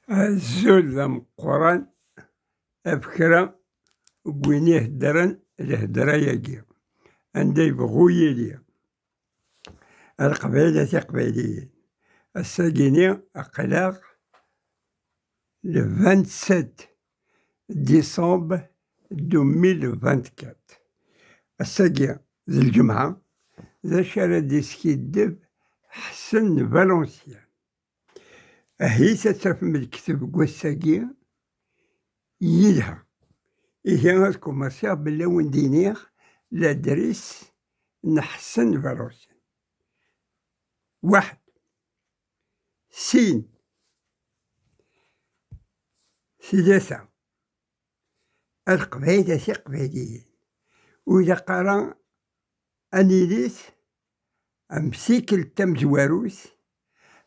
Azul d ameqqran af kra n win iheddren lhedra-agi, anda yebɣu yili. A Leqbayel a Tiqbayliyin, ass-agi-nni aql-aɣ le 27 décembre 2024. Ass-agi d lǧemɛa, d acu ara d-iskiddeb Ḥsen Valenciennes. Ahit ad tafem lekteb deg wass-agi yelha. Ihi ad kumersiɣ belli ad wen-d-iniɣ ladris n Ḥsen Valenciennes. Waḥed, sin, tlata. A Leqbayel a Tiqbayliyin, ur ilaq ara ad nilit am tikkelt tamezwarut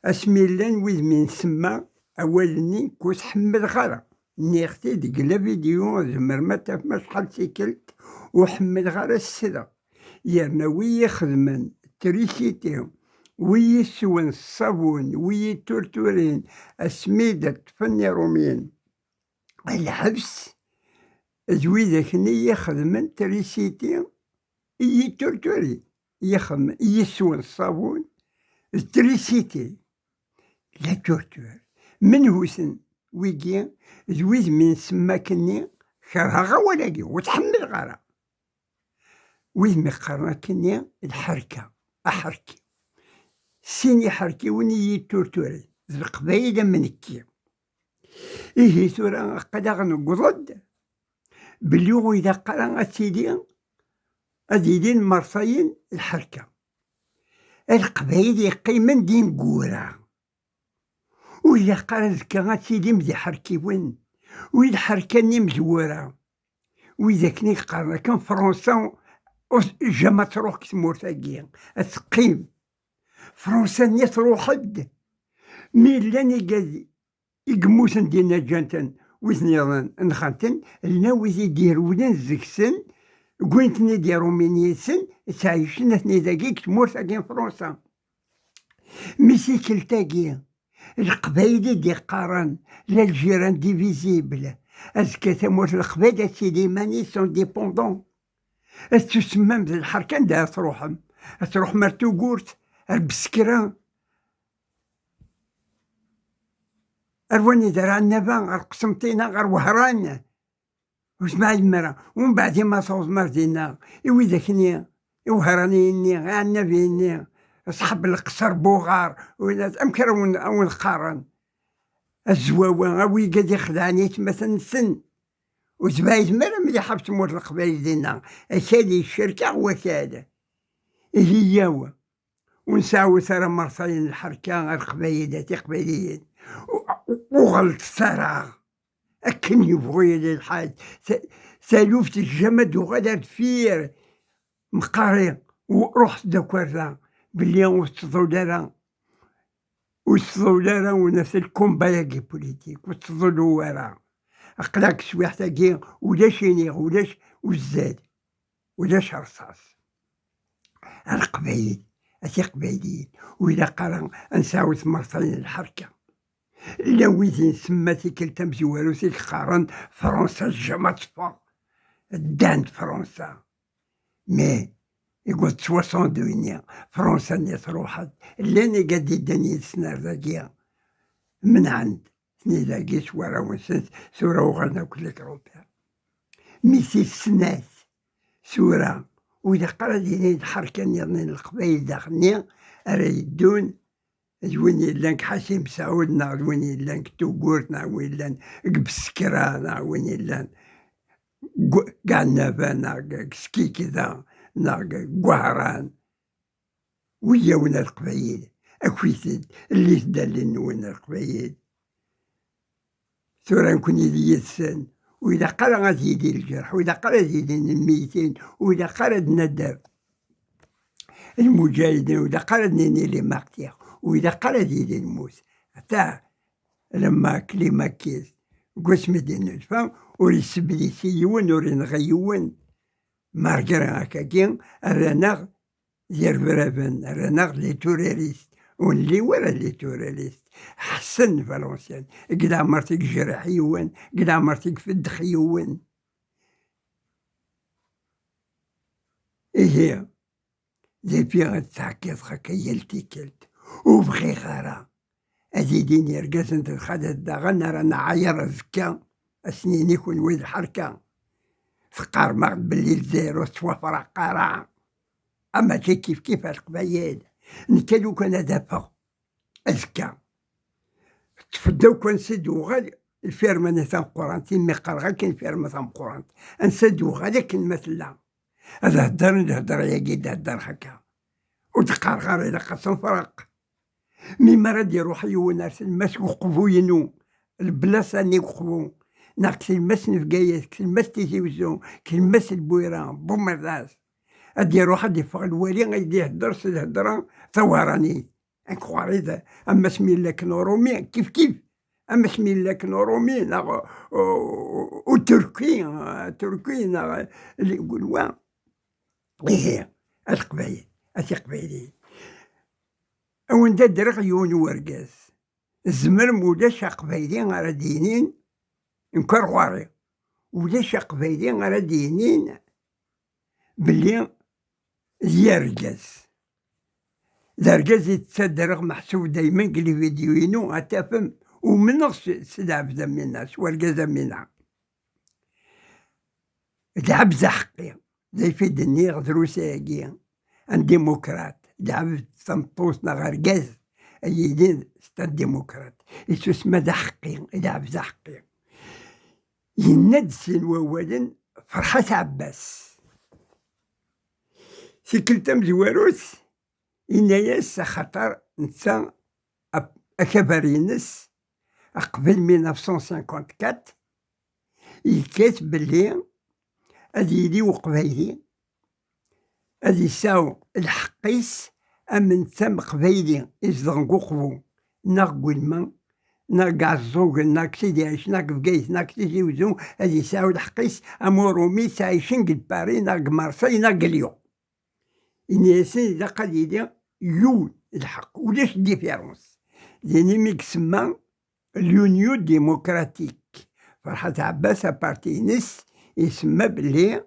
asmi llan wid mi nsemma awal-nni nekk ur t-ḥemmleɣ ara. Nniɣ-t-id deg la vidéo, tzemrem ad tafem acḥal d tikkelt, ur ḥemmleɣ ara ssdeɣ. Yerna wi ixedmen trisiti, wi yesswen ṣṣabun, wi yetturturin asmi d-ṭṭfen Iṛumyen lḥebs, d widak-nni i ixedmen trisiti i yi-torturin, i yi-swen ṣṣabun d trisiti, la torture. Menhu-ten wigi? D wid mi nsemma akkenni, kerheɣ awal-agi, ur t-ḥemmleɣ ara. Wid mi qqaren akkenni lḥerka, aḥerki. Sin iḥerkiwen i yi-torturin, d Leqbayel am nekki. Ihi tura aql-aɣ newweḍ-d belli ur ilaq ara ad tili ad ilin merṣayen lḥerka. Leqbayel yeqqimen d ineggura. Ur ilaq ara azekka ad tilim d iḥerkiwen. Wi lḥerka n imezwura. Widak-nni yeqqaren akken Fransa jamais truḥ deg tmurt-agi, ad teqqim. Fransa-nni truḥ-d mi llan igad i yemmuten dinna ǧǧan-ten wid-nniḍen nxan-ten, llan wid i d-irewlen deg-sen, wwin-ten-id Iṛumyen yid-sen, ttɛeycen atni dagi deg tmurt-agi n Fransa. Mi tikkelt-agi, Leqbayel i d-iqqaren l'Algérie indivisible, azekka tamurt n Leqbayel ad tili iman-is indépendant. Ad tettusemmam d lḥerka anda ara truḥem. Ad truḥem ar Tugurt, ar Beskra, ar wanida ar Ɛennaba, ar Qsenṭina, ar Wehran. Ur tmeɛɛinem ara. Umbeɛd ma tawḍem ar dinna, i widak-nni, i Wehraniyen-nni, i Ɛennabiyen-nni, asḥab leqser Buɣar, amek ara wen-qqaren? Azwawa, a wigad ixedɛen aytmaten-nsen. Ur tebɛidem ara mliḥ ɣef tmurt n Leqbayel dinna, akal yeccerk-aɣ wakal. Ihi yyaw, ur nseɛwet ara merṣayen lḥerka ar Leqbayel, a Tiqbayliyin. Ur ɣellṭet ara akken yebɣu yili lḥal. Taluft tejjam ad uɣal ar deffir. Meqqari, ruḥet-d akk ar da, belli ur tettḍul ara ur tettḍul ara unat lkumba-agi politik, ur tettḍulu ara. Aql-aɣ deg teswiɛt-agi ulac iniɣ, ulac uzzal, ulac rṣaṣ. A Leqbayel, a Tiqbayliyin, ur ilaq ara ad nesɛu tmertayin n lḥerka. Llan wid i nsemma tikkelt tamezwarut i yeqqaren Fransa jamais teffeɣ, ddan-d Fransa. Mais igwed 62-nni, Fransa-nni truḥ-d, llan igad i ddan yid-sen ar dagi, menɛen-d tnid-agi s warraw-nsen, tura uɣalen akk les grands-pères. Mi tis snat, tura ur ilaq ara ad ilin lḥerka-nniḍen n Leqbayel daxel-nni ara yeddun d win yellan deg Ḥasi Mesɛud neɣ d win yellan deg Tugurt neɣ win yellan deg Beskra neɣ win yellan deg Ɛennaba neɣ deg Skikda neɣ deg Wehran. Wiyyawen a Leqbayel, akit-d, llit-d allen-nwen a Leqbayel. Tura nekkni d yid-sen, ur ilaq ara ad yili lǧerḥ, ur ilaq ara ad ilin lmeytin, ur ilaq ara ad nadder lmujahidin, ur ilaq ara ad nini les martyrs, ur ilaq ara ad yili lmut. Ata lemma klimakis, deg wasmi d-innulfa, ur yesseblisi yiwen, ur yenɣi yiwen. Malgré akkagi, rran-aɣ d irebraben, rran-aɣ d les terroristes. ونلي ورا les touristes حسن Valenciennes قد مرتك جرح يون قد مرتك فدخ يون. إيه ذي غتحكي هكا يلتيكلت وبغي غارة أزيدين يرقص انت خدت داغن رانا عاير زكا أسنين يكون ويد الحركة فقار ما بالليل الجزائر توفر قارع أما كيف كيف القبايل نكالو كان دافع أزكا تفداو كان سيد وغالي الفيرما نتا قرانتي مي قرغا كاين فيرما تام قرانت نسد وغالي كان مثلا هذا هدر نهدر يا قيد هدر هكا وتقرغر إلى قسم فرق مي ما راد يروح يون أرسل ماس وقفو ينو البلاصة ني وقفو ناقص الماس نفقايات كل تيزي وزو كل ماس البويرة بومرداس أدي يروح أدي يفغ الوالي غادي يهدر سي الهدرة ثوراني انكواري. أما سمي لك نورومي كيف كيف أما سمي لك نورومي نا وتركي تركي نا اللي يقول وا إيه القبايل القبايلين وين درغ يون ورقاز الزمر مولاش قبايلين غير دينين نكر غواري ولاش قبايلين غير دينين باللي يرقز ذا يتسدرغ محسوب دايما قلي فيديو ينو أتفهم ومن سلعب منا سوارقاز منا لعب حقي زي في دنيا غدروساكي ان ديمقراط لعب تمطوس نغرقاز ايدين ستان ديمقراط يتسمى ذا حقي لعب ذا حقي يند سين ووالن فرحة عباس سيكل مزواروس إناياس خطر نتا أكبرينس قبل 1954 يكاتب باللي أدي يلي وقبايلي أدي يساو الحقيس أمن تم قبايلي يزدغن قوقبو ناغ قلما ناغ عزوق ناغ سيدي عيش ناغ بقايت ناغ تيزي وزو أدي يساو الحقيس أمورومي تعيشين قد باري ناغ مارسي ناغ ليون. إني إذا قال يلي يون الحق ولاش différence يعني ميك سما l'Union démocratique فرحات عباس parti نس يسمى باللي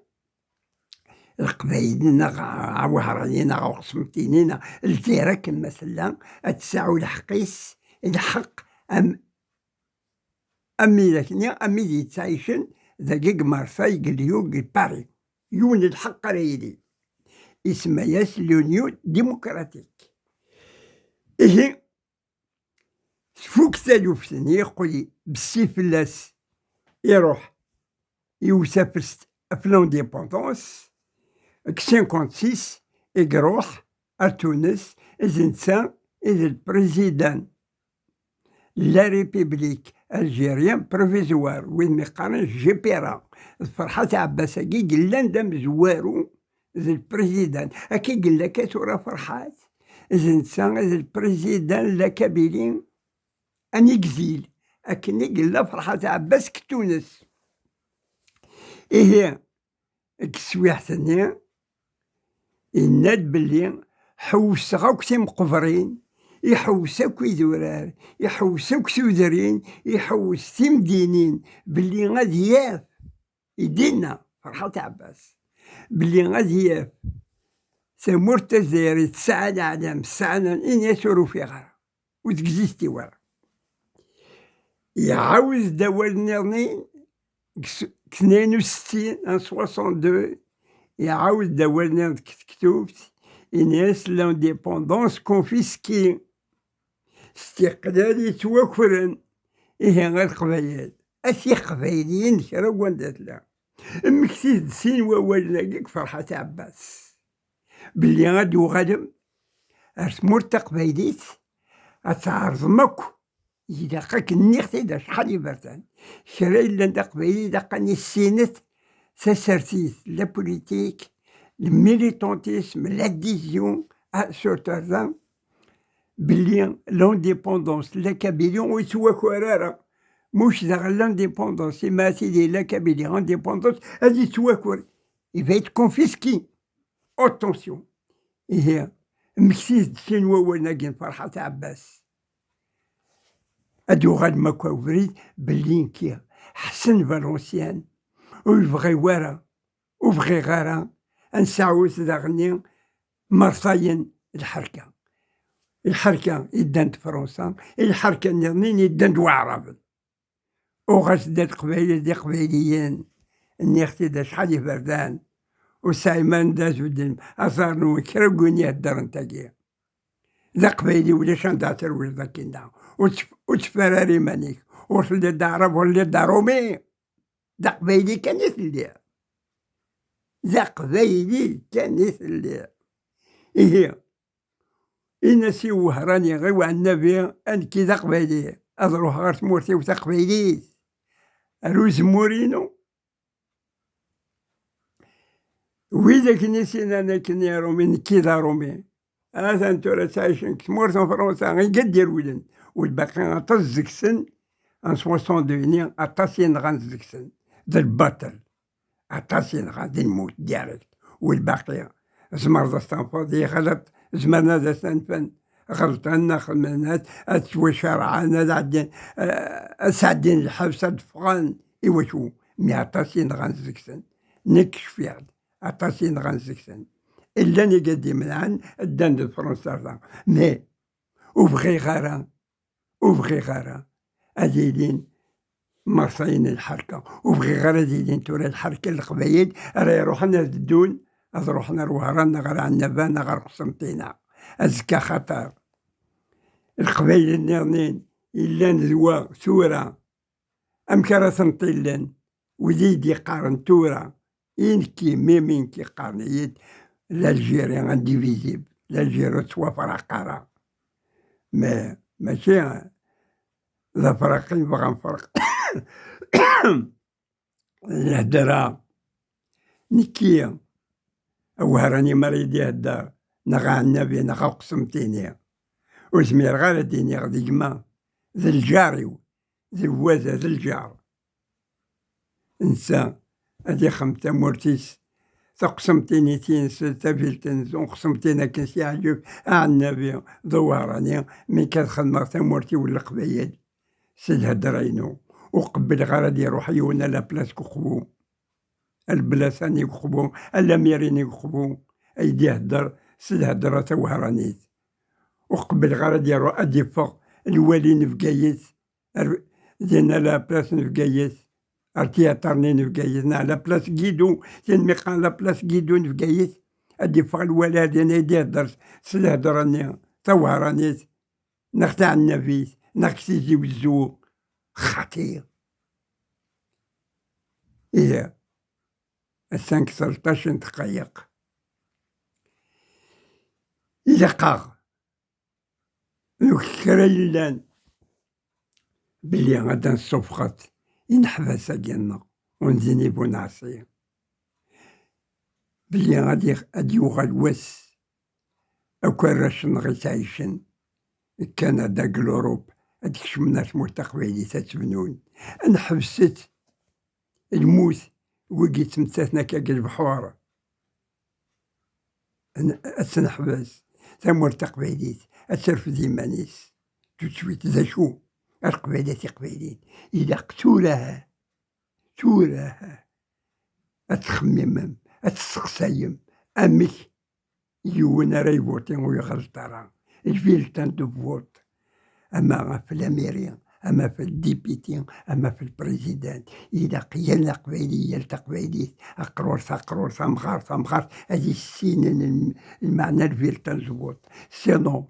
القبايل نغ عوهراني نغ قسمتيني الجزيرة كما مثلا تساعو الحقيس الحق أم أمي لكني أمي دي تعيشن ذاك مارساي قليو باري يون الحق رايلي يسمى l'Union démocratique. إيه فوق تالوفتني يقولي بالسيف لاس يروح يوسف في l'indépendance 56 يروح لتونس إذا نسا إذا ال président la République algérienne provisoire وين ميقارن GPRA فرحات عباس كي قلان دم زوارو ذا ال président أكي قال لك تورا فرحات إذا نسا إذا ال président la Kabylie en exil أكني قال فرحات عباس كتونس. إيه كسويحتني يناد باللي حوس غاك مقبرين يحوس اكو ذرار يحوس اكو سودرين يحوس تيمدينين باللي غادي ياف يدينا فرحات عباس باللي غادي ياف ثمورت الجزائر تسعى العالم سعى إن يسورو في غير وتكزيستي ورا يعاوز دول النظنين 62 62 يعاود دولنا كتبت إناس l'indépendance confisquée استقلال يتوكرن إيه غير قبايل أثي قبايليين كرا وندات لا مكتيد سين ووالنا فرحة عباس باللي غادي وغادم أرثمور تقبايليت أتعرض مكو إذا قاك النيخ إذا شحال يبرتان شرا إلا تقبايلي إذا قاني السينت تسرتيت la politique le militantisme l'adhésion surtout بلي l'indépendance la Kabylie ويتواكو موش ذا l'indépendance ما سيدي la Kabylie indépendante هادي تواكور il va être confisqué. Attention. إيه مكسيس سين ووال فرحات عباس أدو غاد ماكا وبريد باللي كي حسن فالونسيان ويبغي ورا وبغي غارة نسعوس داغني مرصاين الحركة الحركة يدان فرنسا الحركة النظنين يدان وعرب وغاس دات قبايل دي قبايليين نيختي دا شحال بردان وسايمان داز ودن أزار وكرا يهدر نتاكي ذا قبايلي ولا شان داتر ولا كينا وتفراري مانيك وصل دا عرب ولا دا رومي ذا قبايلي كان يثلي ذا قبايلي كان يثلي إيه إنا سي وهراني غير النبي أنكي ذا قبايلي أضروح غير تمورتي وتا قبايلي أروز مورينو وإذا كني أنا كني رومي نكي ذا رومي هذا انتو تعيشن تمورت فرنسا غير قد ولن والباقي غطز سن ان 62 أطاسين غنزكسن ذا الباطل أطاسين غادي نموت ديريكت والباقي زمر ذا ستانفورد غلط زمرنا ذا ستانفن غلطنا خمنات أتوي شرعنا عدين أسعدين الحبس دفغان إوا شو مي أطاسين غنزكسن نكشف أطاسين غنزكسن إلا نقدي من عن الدان فرنسا مي وبغي غارة وبغي غارة أزيدين مرصين الحركة وبغي غير أزيدين تورا الحركة القبايل راه يروحنا الدون روحنا روهران غير عنبان غير قسنطينة أزكى خطر القبايل النيرنين إلا نزوا سورة أمكرا سنطيلن وزيد يقارن تورا إنكي ميمين كي قارنيت l'Algérie indivisible l'Algérie توا فرقارة ما ماشي لا فرق يبغى نفرق الهدرة نكية وهراني مريض يهدر نغا النبي نغا قسمتيني وزمير غير ديني غادي جما ذي الجاري ذي الوازا ذي الجار انسى هادي خمسة مورتيس تقسمتيني تينس تافيلتنز وقسمتينا كنسي عجب النبي ظوهراني مي كتخدم تمورتي ولا قبايل سيد هدرينو وقبل غادي يروح يونا لا بلاص كخبو البلاصة ني كخبو الاميريني كخبو ايدي هدر سيد هدرة توهرانيت وقبل غادي يروح ادي فوق الوالي نفقايت دينا لا بلاص نفقايت ارتياترني نفقايت نا لا بلاص كيدو تين ميقان لا بلاص كيدو نفقايت ادي فوق الوالي دينا يدي هدر سيد هدراني توهرانيت نختع النبي نغسيزي وزو خطير إيه السانك 13 دقايق إذا قاغ نكرا بلي غادا نصفقت ينحبس ديالنا ونزيني بونعصي بلي غادي غادي يوغال واس أكراش نغي تعيشن كندا l'Europe هاديك شمنا تموت تقبيلي تتبنون نحبست الموت وقيت تمتاتنا كاك البحور أتنحبس ثمور تقبيليت أترفد إيمانيس تسويت ذا شو القبيلة قبيلين إلا قتولها تولاها أتخمم أتسقسايم أمك يون راه يفوتي ويغلط راه ال bulletin de vote أما في la mairie أما في ال député أما في ال président إلا قيلنا قبيلية لتقبيليت أقرور تقرور تمغار تمغار هذه السنين المعنى ال bulletin de vote sinon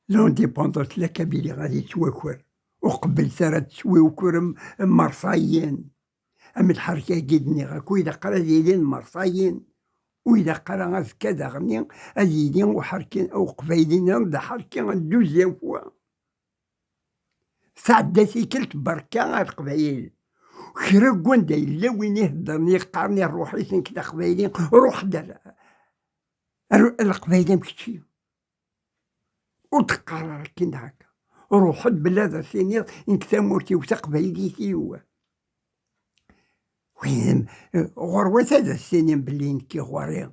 l'indépendance la Kabylie غادي تواكر وقبل ترى تسوي وكرم مرصايين أم الحركة قدني غاكو إذا قرا ديالين مرصايين وإذا قرا غاز كذا غني أزيدين وحركين أو قبايلين دا حركين deuxième fois سعد كلت بركة القبايل كرا كون إلا وين يهدرني قارني روحي سنك قبايلين روح دار القبايلين مكتشي وتقرر كي هكا روح بلاد سينير إنك تمورتي وتقبايليتي وين غروة هذا السنين بلي نكي غوري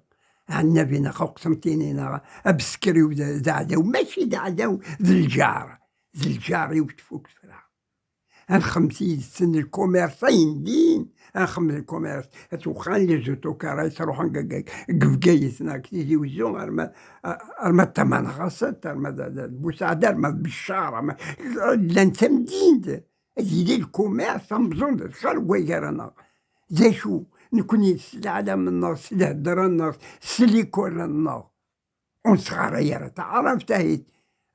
عنابي نغ قسنطيني نغ أبسكري ذا عداو، ماشي ذا عداو، ذا الجار، ذا الجار يوتفوك فلا. أنخمسي سن ال commerce دين أنخمم ال commerce أتوخان les autocars يروحون قفقايت نا تيزي وزو أرما تمنغست أرما بوسعادة أرما بشار لان تمدينت يلي ال commerce أمزون الخير ويرانا ذا شو نكوني العالم النص الهدرة النص l'école النص ونصغر يا تعرف تاهيت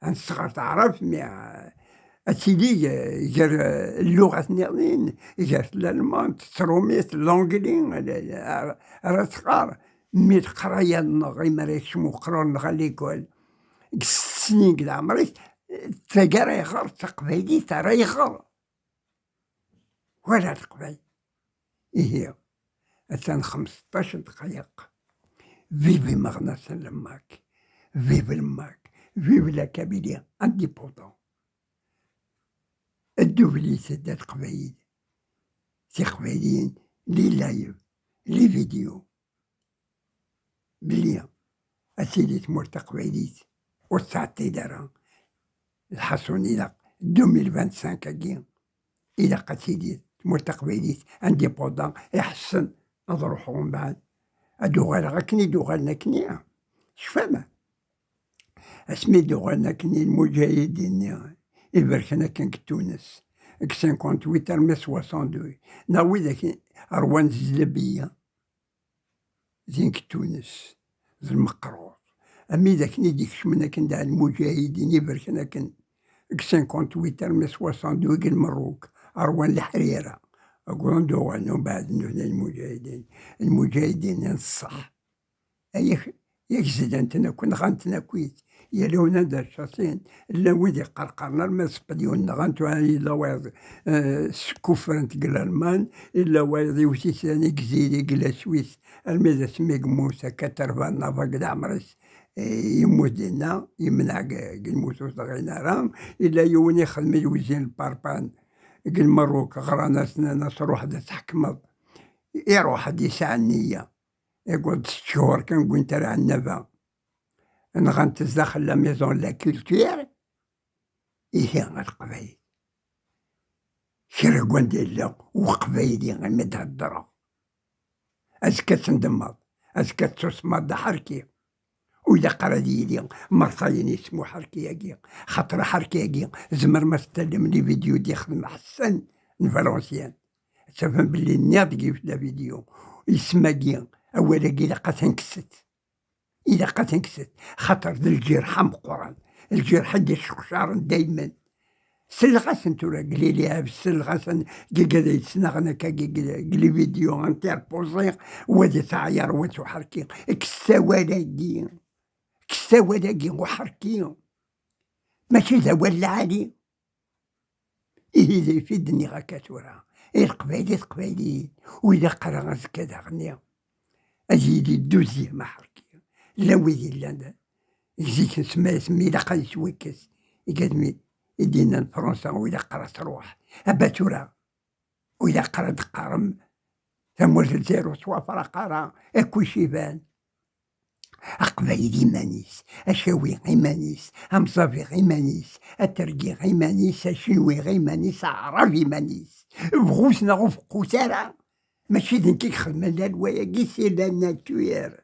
نصغر تعرف mais أتيلي غير اللغة نيضين غير الألمان تروميت l'anglais راه تقار mais القراية نغ ما يكشمو قرون نغ l'école 6 سنين قد عمري تاكا يغر تقبايليت راه يغر ولا تقبايل. إيه أتان 15 دقايق. vive إمغناسن الماك، vive الماك، vive la Kabylie indépendante. الدوبلي سدات قبايل تيقبايليين les lives les vidéos بلي أسيدي تمور تقبايليت وتعطي دارا الحصون إلى 2025 أكي إلى قتيلي تمور تقبايليت indépendante. يحسن نروحو من بعد أدوغال غاكني دوغالنا كني شفاما اسمي دوغالنا كني المجاهدين إبركنا كان تونس 58 أرمي 62 ناوي ذاك أروان الزلبية زينك تونس المقروط أمي ذاك ديك شمنا كن داع المجاهدين يبركنا كن 58 أرمي 62 المروك أروان الحريرة أقولون دوغالنا بعد المجاهدين المجاهدين الصح أيك ياك زدانتنا كون غانتنا كويت يا لونا دار شاسين لا ويدي قرقرنا ما سبليون غانتو إلا وايض سكوفرنت قال الألمان إلا وايض يوسي ثاني كزيري قلا Suisse الميزا سميك موسى كترفان نافا قد عمرس يموت دينا يمنع الموت صغينا إلا يوني يخدم الوزين الباربان قال مروك غرانا سنانا تروح تحكم يروح دي ساعة النية يقعد 6 شهور كان قلت راه النبا نغنت داخل la maison la culture. إيه القبايل كير لا وقبايلي غير تهدرا أزكى تندمض أزكى تسمى حركي وإذا قرا لي مرصاين يسمو حركي خاطر حركي زمر ما ستلم les vidéos دي خدم حسن Valenciennes تفهم باللي نياض في la vidéo يسمى كي أولا كي لقا تنكست إلا قا تنكست خاطر ذا الجرح مقران الجرح ديال الشخشار دايما سلغاسن تورا قليلي سلغاسن كي قاد يتسنغنا كي les vidéos interposées وادي تعاير وتحركي كساوالاكي كساوالاكي وحركي ماشي ذا ولا عالي. إيه ذا يفيدني غاكا تورا إيه القبايلي القبايليين وإذا قرا غزكا داغني أزيدي deuxième حركي لا ويدي لا زيك نسمى سمي لا قاد يتوكس يقاد يدينا فرنسا وإذا قرا تروح أبا تورا وإذا قرا تقارم ثمورت الجزائر وصوافرا قرا كلشي بان أقبايل إيمانيس أشاوي إيمانيس أمصافي إيمانيس أترقي إيمانيس أشنوي إيمانيس عرب إيمانيس بغوثنا غفقو ماشي ذنك يخدم la loi كي c'est la nature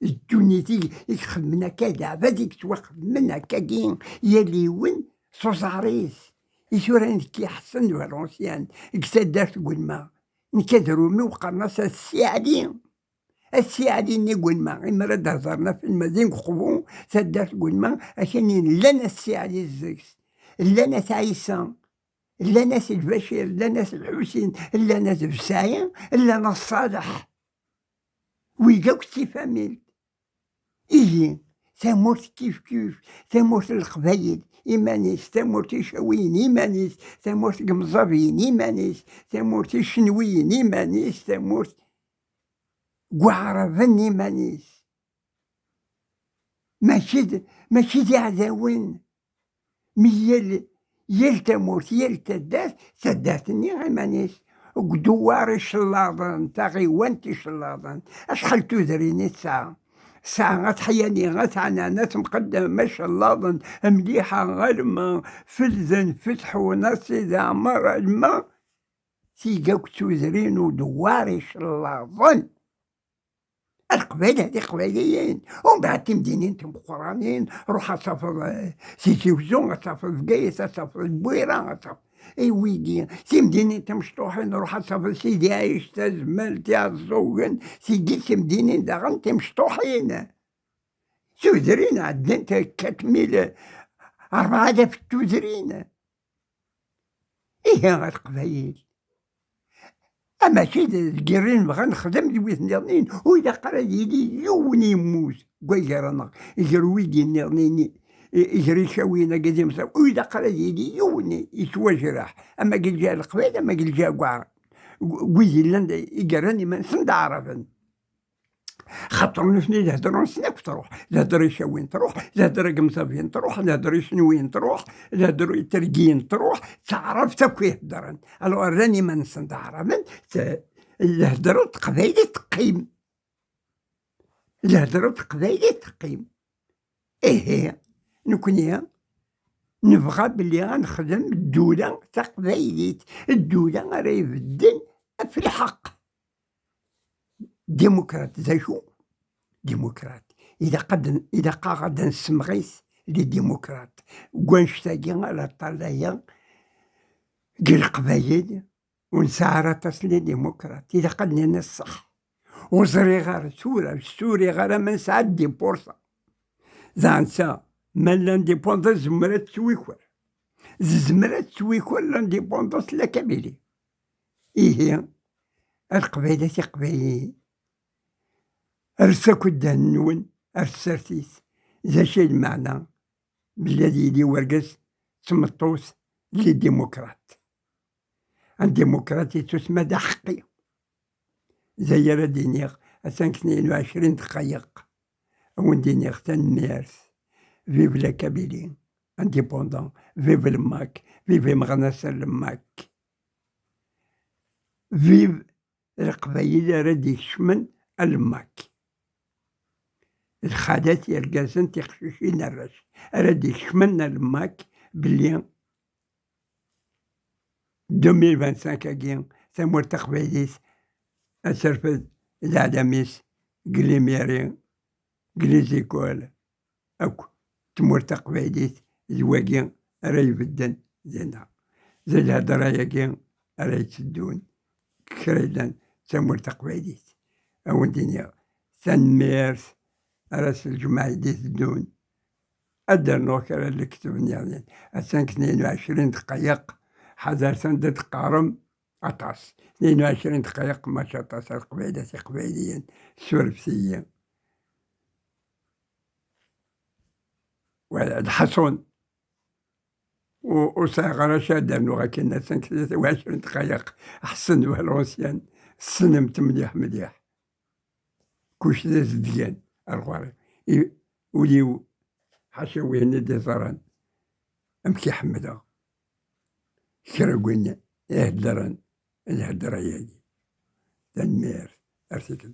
الدنيا يخدمنا كذا عباد يتوخدمنا كاكين يا ليون سوزاريس يسوران كي حسن Valenciennes كسا تقول ما نكادرو وقرنا السي علي السي علي نقول ما إما راه هضرنا في المدينة قبو تدار تقول ما أشاني لا السي علي الزكس لا ناس عيسى لا ناس البشير لا ناس الحسين لا ناس بسايا لا ناس صالح ويقاو سي فاميل. إيه ثمورت كيف كيف ثمورت القبايل إيمانيس ثمورت الشاويين إيمانيس ثمورت المزابيين إيمانيس ثمورت الشنويين إيمانيس ثمورت قعرفن إيمانيس ماشي ماشي دي عداوين ميال يال تموت يال تدات تداتني غيمانيس دوار شلاضن تاغيوان تشلاضن اشحال تودريني تسعة. ساعة غتحياني غتعنى ناس مقدم ما شاء الله مليحة غالما فلزن فتحوا ناس عمر الماء تيجاك توزرين ودواري شلاظن القبائل هذه قبائليين. ومن بعد تمدينين تمقرانين روح اسافر سيتي وزون اسافر بقيس اسافر البويرة اسافر اي ويدي تمدينين تمشطوحين روح اسافر سيدي عايش تزمل تاع الزوغن سيدي تمدينين داغن تمشطوحين توزرين عندنا 4000 4000 توزرين. إيه القبايل أما شي الكرين بغا نخدم دويت نيرنين وإذا قرا يدي يوني يموت كوايرانا يجرويدي نيرنيني يجري شاوينا قديم وإذا قرا يدي يوني يتوجرح. أما قل جا القبايل أما قل جا كاع ويدي لان يقراني ما نسند عرفا خاطر نفني الهدرون سناك تروح الهدري شاوين تروح الهدري قمصافين تروح الهدري شنوين تروح الهدري ترقين تروح تعرف تاكو يهدرن. الو راني ما نسند عرفا الهدرة قبايلي تقيم الهدرة قبايلي تقيم. إيه نكوني نبغى بلي غنخدم الدولة تقبايليت الدولة راه يبدل في الحق ديمقراط. زي شو ديمقراط إذا قد إذا قا نسمغيس لي ديمقراط وانشتاقي على طلايا قال القبايل ونسعر تصلي ديمقراط. إذا قد الصح وزري غار سورة سوري غار من سعد دي بورصة زعنسا من لانديبوندونس زمرات تويكور زمرات تويكور لانديبوندونس لا كابيلي. إيه القبايلة قبايلين أرساك الدهنون أرسرتيس ذا شي المعنى بالذي يلي ورقس تمطوس لي ديمقراط. الديمقراطي تسمى دا حقي زي راه دينيغ أسانك 22 دقايق وندينيغ تنميرس. vive la Kabylie indépendante, vive le MAK, vive مغناس الماك، vive القبايل راه ديكشمن الماك. الخالات يرقازن تيقشوشين الراس راه ديكشمن الماك بلي 2025 كاكين ثمور تقبايليس أسرفد العلاميس قليميري قليزيكول أكو تمور تقبايليت زواكي راه يبدن زينا زي الهضرة ياكي راه يتسدون كريدان تمور تقبايليت أون دنيا ثنميرس راس الجمعة يدي تدون أدر نوكر اللي كتبني يعني أسانك 22 دقايق حذر سند تقارم أطاس 22 دقايق ما شاطاس القبيلة قبيليا سوربسيا الحصون وصغر شادر نوغا كنا 23 دقايق أحسن فالونسيان سنمت مليح مليح كلشي داز ديان الغواري وليو حاشا ندي زران أمكي حمدا كرا يهدرن الهدرة ياجي تنمير أرسيك.